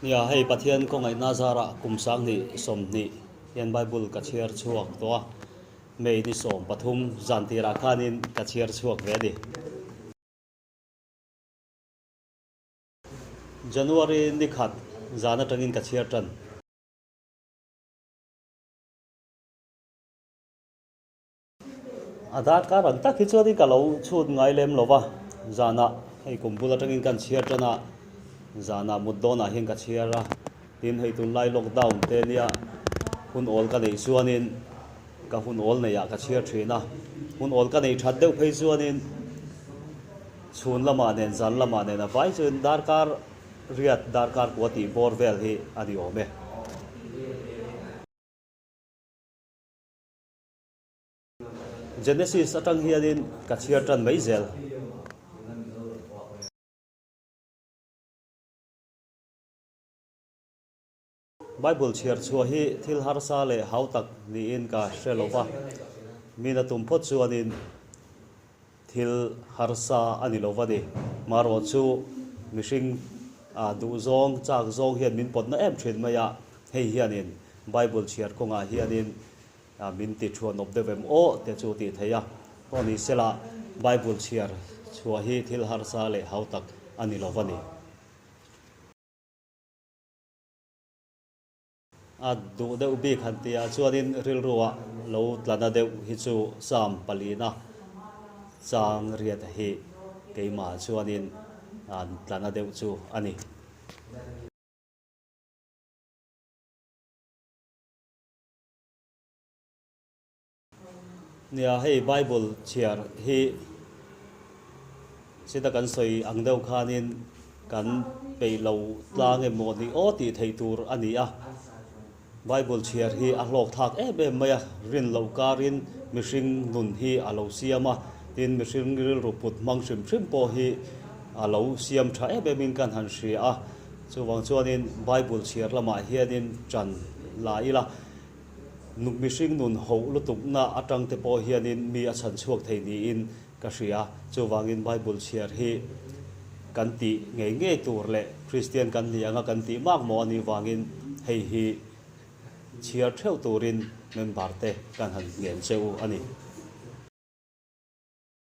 Nia, hei Pathian khawngaihna zarah kum 2020 hian Bible ka chhiar chhuak tawh a, May ni 13 zan tirah khanin ka chhiar chhuak ve a ni. January ni khat zan atangin ka chhiar tan. A darkar ang tak hi chuanin ka lo chhut ngai lem lo va, zanah hei kum bul atangin kan chhiar tan a, zanah mut dawnah hian ka chhiar a, tin hei tunlai lockdown te nia hun awl ka neih chuanin ka hun awl neihah ka chhiar thin a, hun awl ka neih that deuh phei chuanin chhun lamah nen zan lamah nen a vai chuan darkar riat darkar kua tih bawr vel hi a ni awm e. Genesis atang hianin ka chhiar tan mai zel. Bible chhiar chhuah hi thil harsa leh hau tak niin ka hre lo va, mina tum phawt chuanin thil harsa a ni lo va ni. Marawh chu mihring duhzawng, chak zawng hian min pawtna em thin mai a, hei hianin Bible chhiar kawngah hianin Min ti thuanawp deuh em aw te chu tih theih a, pawh ni sela Bible chhiar chhuah hi thil harsa leh hau tak a ni lo va ni. A duh deuh bik han tihah chuanin rilruah lo tlana deuh hi chu Psalm palina chang riat hi keimah chuanin an tlana deuh chu a ni. Nia, hei Bible chhiar hi sita kan sawi ang deuh khanin kan peih lo tlang emaw ni aw tih theih tur a ni a. Bible chhiar hi a hlawk thlak em em mai a, rin loh karin mihring nun hi a lo siam a, tin mihring rilru put hmang hrim hrim pawh hi a lo siam tha em emin kan han hria a. Chuvang chuanin Bible chhiar lamah hianin ṭan la ila, mihring nun hoh lutukna aṭang te pawh hianin mi a chhan chhuak thei niin ka hria. Chuvangin Bible chhiar hi kan tih ngei ngei tur leh Kristian kan ni anga kan tih mak maw a nih vangin hei hi chhiar ṭheuh turin member te kan han ngen che u a ni.